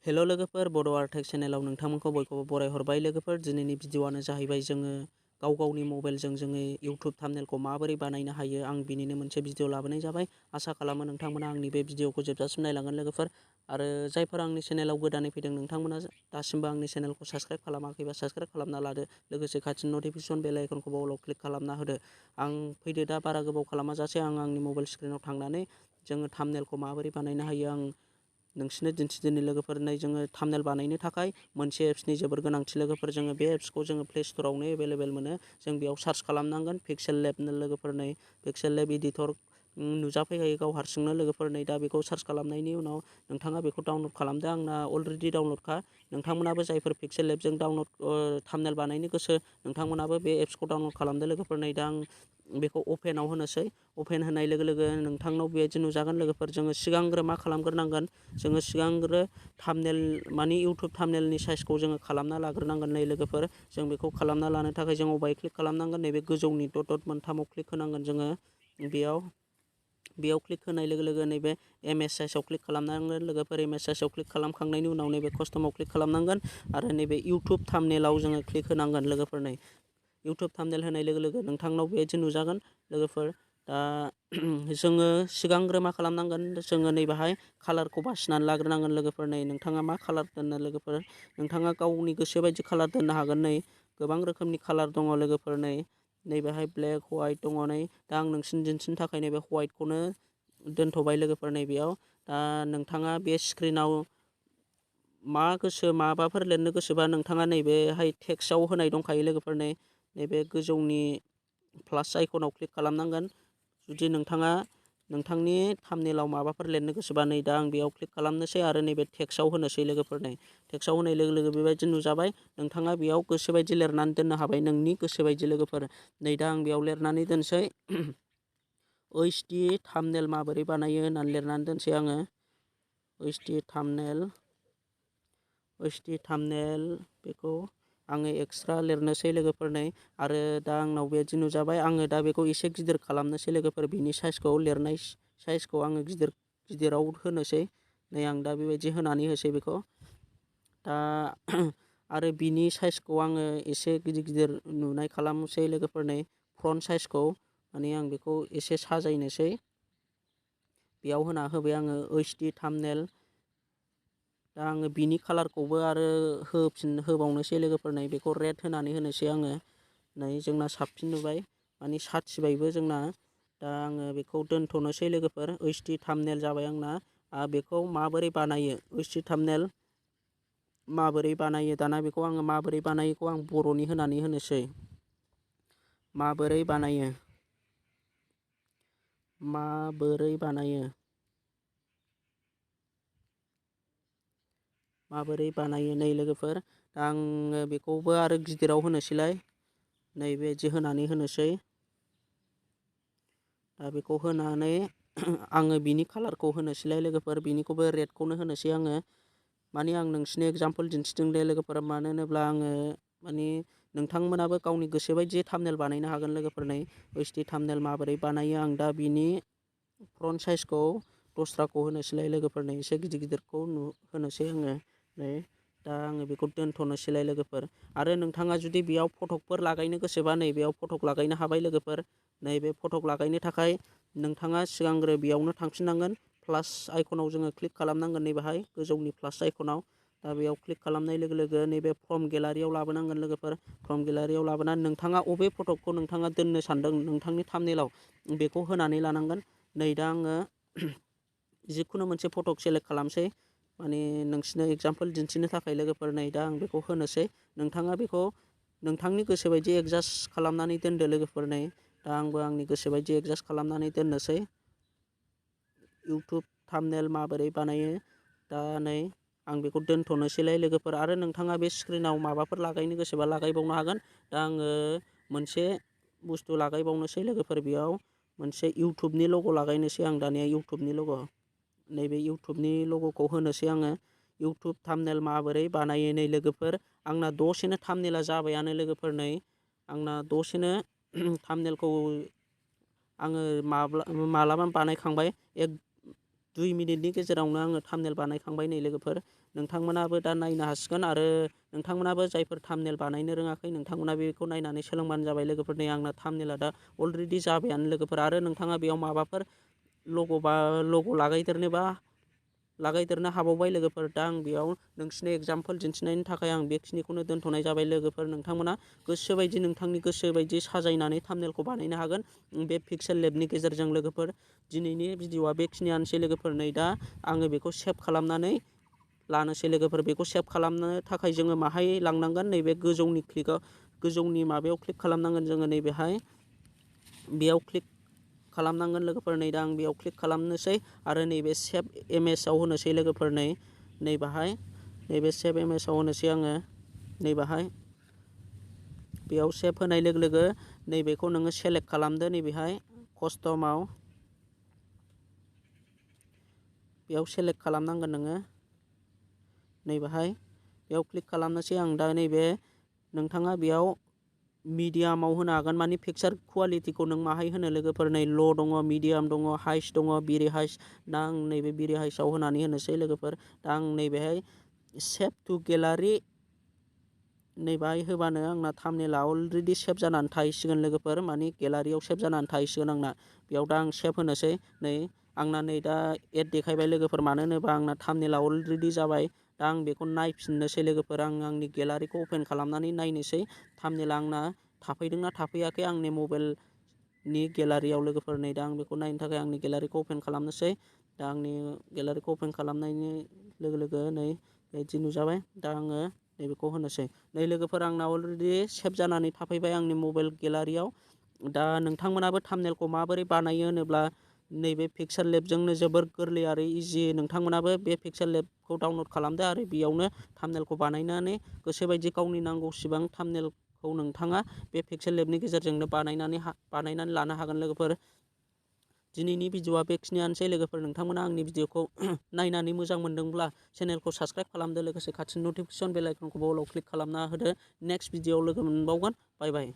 हेल' लोगोफोर बड' आर्टेक चेनेलाव नोंथांमोनखौ बयखौबो बरायहरबाय लोगोफोर। दिनैनि भिडिअ'आनो जाहैबाय जोङो गावनि मबाइलजों जोङो इउटुब थाम्बनेलखौ माबोरै बानायनो हायो आं बिनिनो मोनसे भिडिअ लाबोनाय जाबाय। आसा खालामो नोंथांमोना आंनि बे भिडिअखौ जोबजासिम नायलांगोन लोगोफोर। आरो जायफोर आंनि चेनेलाव गोदानै फैदों नोंथांमोना दासिमबो आंनि चेनेलखौ साबस्क्राइब खालामाखैबा साबस्क्राइब खालामना लादो। लोगोसे खाथिनि नटिफिकेसन बेल आइकनखौ बावलाव क्लिक खालामना होदो। आं फैदो दा बारा गोबाव खालामाजासे आं आंनि मबाइल स्क्रिनाव थांनानै जोङो थाम्बनेलखौ माबोरै बानायनो हायो आं नोंसिनो दिन्थिदिनि लोगोफोर। नै जोङो थाम्बनेल बानायनो थाखाय मोनसे एप्सनि जोबोर गोनांथि लोगोफोर। जोङो बे एप्सखौ जोङो प्ले स्ट'रावनो एभेलेबेल मोनो। जों बेयाव सार्च खालामनांगोन पिक्सेल लेब लोगोफोर। नै पिक्सेल लेब एडिटर नुजाफैखायो गाव हारसिंनो लोगोफोर। नै दा बेखौ सार्च खालामनायनि उनाव नोंथाङा बेखौ डाउनलड खालामदो। आंना अलरेडि डाउनलडखा। नोंथांमोनाबो जायफोर पिक्सेल लेबजों थाम्बनेल बानायनो गोसो नोंथांमोनाबो बे एप्सखौ डाउनलड खालामदो लोगोफोर। नै दा आं बेखौ अपेनाव होनोसै। अपेन होनाय लोगो लोगो नोंथांनाव बेबायदि नुजागोन लोगोफोर। जोङो सिगांग्रो मा खालामग्रोनांगोन, जोङो सिगांग्रो थाम्बनेल माने इउटुब थाम्बनेलनि साइजखौ जोङो खालामना लाग्रोनांगोन। नै लोगोफोर जों बेखौ खालामना लानो थाखाय जों अबाय क्लिक खालामनांगोन, नैबे गोजौनि डट मोनथामाव क्लिक होनांगोन जोङो। बेयाव क्लिक होनाय लोगो लोगो नैबे एमएस साइजआव क्लिक खालामनांगोन लोगोफोर। एमएस साइजआव क्लिक खालामखांनायनि उनाव नैबे कस्टमाव क्लिक खालामनांगोन आरो नैबे इउटुब थाम्बनेलाव जोङो क्लिक होनांगोन लोगोफोर। नै इउटुब थाम्बनेल होनाय लोगो लोगो नोंथांनाव बेबायदि नुजागोन लोगोफोर। दा जोङो सिगांग्रो मा खालामनांगोन, जोङो नैबेहाय कालारखौ बासिनानै लाग्रोनांगोन लोगोफोर। नै नोंथाङा मा कालार दोननो लोगोफोर, नोंथाङा गावनि गोसो बायदि कालार दोननो हागोन। नै गोबां रोखोमनि कालार दङ लोगोफोर। नैबेहाय ब्लेक वाइट दङ। नै दा आं नोंसिनि दिन्थिनो थाखाय नैबे वाइटखौनो दोनथ'बाय लोगोफोर। नैबेयाव दा नोंथाङा बे स्क्रिनाव मा गोसो माबाफोर लिरनो गोसोबा नोंथाङा नैबेहाय टेक्स्टआव होनाय दंखायो लोगोफोर। नैबे गोजौनि प्लास आइकनाव क्लिक खालामनांगोन जुदि नोंथाङा नोंथांनि थाम्बनेलाव माबाफोर लिरनो गोसोबा। नै दा आं बेयाव क्लिक खालामनोसै आरो नैबे टेक्स्टआव होनोसै लोगोफोर। नै टेक्स्टआव होनाय लोगो लोगो बेबायदि नुजाबाय। नोंथाङा बेयाव गोसो बायदि लिरनानै दोननो हाबाय, नोंनि गोसो बायदि लोगोफोर। नै दा आं बेयाव लिरनानै दोनसै ओइचडि थाम्बनेल माबोरै बानायो होननानै लिरनानै दोनसै आङो। ओइचडि थाम्बनेल बेखौ आङो एक्सट्रा लिरनोसै लोगोफोर। नै आरो दा आंनाव बेबायदि नुजाबाय। आङो दा बेखौ एसे गिदिर खालामनोसै लोगोफोर। बिनि साइजखौ लिरनाय साइजखौ आङो गिदिराव होनोसै। नै आं दा बेबायदि होनानै होसै बेखौ। दा आरो बिनि साइजखौ आङो एसे गिदिर नुनाय खालामसै लोगोफोर। नै फ्रन्ट साइजखौ माने आं बेखौ एसे साजायनोसै। बेयाव होना होबाय आङो ओइचडि थाम्बनेल। दा आङो बिनि कालारखौबो आरो होबावनोसै लोगोफोर। नै बेखौ रेड होनानै होनोसै आङो। नै जोंना साबसिन नुबाय, माने साथिबायबो जोंना। दा आङो बेखौ दोनथ'नोसै लोगोफोर। ओइचडि थाम्बनेल जाबाय आंना। बेखौ माबोरै बानायो, ओइचडि थाम्बनेल माबोरै बानायो, दाना बेखौ आङो माबोरै बानायोखौ आं बर'नि होनानै होनोसै। माबोरै बानायो नै लोगोफोर। दा आङो बेखौबो आरो गिदिराव होनोसैलाय। नैबेदि होनानै होनोसै। दा बेखौ होनानै आङो बिनि कालारखौ होनोसैलाय लोगोफोर। बिनिखौबो रेडखौनो होनोसै आङो। माने आं नोंसिनो एगजामपोल दिन्थिदों दे लोगोफोर। मानो होनोब्ला आङो माने नोंथांमोनाबो गावनि गोसो बायदि थाम्बनेल बानायनो हागोन लोगोफोर। नै ओइचडि थाम्बनेल माबोरै बानायो, आं दा बिनि फ्रन्ट साइजखौ दस्राखौ होनोसैलाय लोगोफोर। नै एसे गिदिरखौ होनोसै आङो। नै दा आङो बेखौ दोनथ'नोसैलाय लोगोफोर। आरो नोंथाङा जुदि बेयाव फटकफोर लागायनो गोसोबा नै बेयाव फटक लागायनो हाबाय लोगोफोर। नैबे फटक लागायनो थाखाय नोंथाङा सिगांग्रो बेयावनो थांफिननांगोन। प्लास आइकनाव जोङो क्लिक खालामनांगोन, नैबेहाय गोजौनि प्लास आइकनाव। दा बेयाव क्लिक खालामनाय लोगो लोगो नैबे फ्रम गेलारियाव लाबोनांगोन लोगोफोर। फ्रम गेलारियाव लाबोनानै नोंथाङा अबे फटकखौ नोंथाङा दोननो सानदों नोंथांनि थाम्बनेलाव बेखौ होनानै लानांगोन। नै दा आङो जिखुनु मोनसे फटक सेलेक्ट खालामसै, माने नोंसिनो एगजामपोल दिन्थिनो थाखाय लोगोफोर। नै दा आं बेखौ होनोसै। नोंथाङा बेखौ नोंथांनि गोसो बायदि एडजास्ट खालामनानै दोनदो लोगोफोर। नै दा आंबो आंनि गोसो बायदि एडजास्ट खालामनानै दोननोसै। इउटुब थाम्बनेल माबोरै बानायो। दा नै आं बेखौ दोनथ'नोसैलाय लोगोफोर। आरो नोंथाङा बे स्क्रिनाव माबाफोर लागायनो गोसोबा लागायबावनो हागोन। दा आङो मोनसे बुस्थु लागायबावनोसै लोगोफोर। बेयाव मोनसे इउटुबनि लग' लागायनोसै आं दानिया। इउटुबनि लग', नैबे इउटुबनि लग'खौ होनोसै आङो। इउटुब थाम्बनेल माबोरै बानायो। नै लोगोफोर आंना दसेनो थाम्बनेला जाबायानो लोगोफोर। नै आंना दसेनो थाम्बनेलखौ आङो मालाबा बानायखांबाय। 2 मिनिटनि गेजेरावनो आङो थाम्बनेल बानायखांबाय नै लोगोफोर। नोंथांमोनाबो दा नायनो हासिगोन आरो नोंथांमोनाबो जायफोर थाम्बनेल बानायनो रोङाखै नोंथांमोना बेखौ नायनानै सोलोंबानो जाबाय लोगोफोर। नै आंना थाम्बनेला दा अलरेडि जाबायानो लोगोफोर। आरो नोंथाङा बेयाव माबाफोर लग' लागायदेरनो हाबावबाय लोगोफोर। दा आं बेयाव नोंसिनो एगजामपोल दिन्थिनायनि थाखाय आं बेखिनिखौनो दोनथ'नाय जाबाय लोगोफोर। नोंथांमोना गोसोबायदि नोंथांनि गोसो बायदि साजायनानै थाम्बनेलखौ बानायनो हागोन बे पिक्सेल लेबनि गेजेरजों लोगोफोर। दिनैनि भिडिअ'आ बेखिनियानोसै लोगोफोर। नै दा आङो बेखौ सेभ खालामनानै लानोसै लोगोफोर। बेखौ सेभ खालामनो थाखाय जोङो माहाय लांनांगोन, नैबे गोजौनि माबायाव क्लिक खालामनांगोन जोङो नैबेहाय, बेयाव क्लिक खालामनांगोन लोगोफोर। नै दा आं बेयाव क्लिक खालामनोसै आरो नैबे सेभ इमेजाव होनोसै लोगोफोर। नैबाहाय नैबे सेभ इमेजाव होनोसै आङो नैबाहाय। बेयाव सेभ होनाय लोगो लोगो नैबेखौ नोङो सेलेक्ट खालामदो नैबेहाय कास्टमाव। बेयाव सेलेक्ट खालामनांगोन नोङो नैबेहाय। बेयाव क्लिक खालामनोसै आं दा। नैबे नोंथाङा बेयाव मिडियामाव होनो हागोन, मानि पिक्सार कुवालिटिखौ नों माहाय होनो लोगोफोर। नै ल' दङ, मिडियाम दङ, हाइस दङ, भेरि हाइस। दा आं नैबे भेरि हाइसआव होनानै होनोसै लोगोफोर। दा आं नैबेहाय सेभ टु गेलारि नैबाहाय होबानो आंना थाम्बनेला अलरेडि सेभ जानानै थाहैसिगोन लोगोफोर। मानि गेलारियाव सेभ जानानै थाहैसिगोन आंना। बेयाव दा आं सेभ होनोसै। नै आंना नै दा एड देखायबाय लोगोफोर। मानो होनोबा आंना थाम्बनेला अलरेडि जाबाय। दा आं बेखौ नायफिननोसै लोगोफोर। आं आंनि गेलारिखौ अपेन खालामनानै नायनोसै थाम्बनेला आंना थाफैदोंना थाफैयाखै आंनि मबाइलनि गेलारियाव लोगोफोर। नै दा आं बेखौ नायनो थाखाय आंनि गेलारिखौ अपेन खालामनोसै। दा आंनि गेलारिखौ अपेन खालामनायनि लोगो लोगो नै बिदि नुजाबाय। दा आङो नैबेखौ होनोसै। नै लोगोफोर आंना अलरेडि सेभ जानानै थाफैबाय आंनि मबाइल गेलारियाव। दा नोंथांमोनाबो थाम्बनेलखौ माबोरै बानायो होनोब्ला नैबे पिक्सेल लेबजोंनो जोबोर गोरलै आरो इजि। नोंथांमोनाबो बे पिक्सेल लेबखौ डाउनलड खालामदो आरो बेयावनो थाम्बनेलखौ बानायनानै गोसोबायदि गावनि नांगौसिबां थाम्बनेलखौ नोंथाङा बे पिक्सेल लेबनि गेजेरजोंनो बानायनानै लानो हागोन लोगोफोर। दिनैनि भिडिअ'आ बेखिनियानोसै लोगोफोर। नोंथांमोना आंनि भिडिअ'खौ नायनानै मोजां मोनदोंब्ला चेनेलखौ साबस्क्राइब खालामदो, लोगोसे खाथिनि नटिफिकेसन बेल आइकनखौबो अलाव क्लिक खालामना होदो। नेक्स्ट भिडिअ'आव लोगो मोनबावगोन। बाय बाय।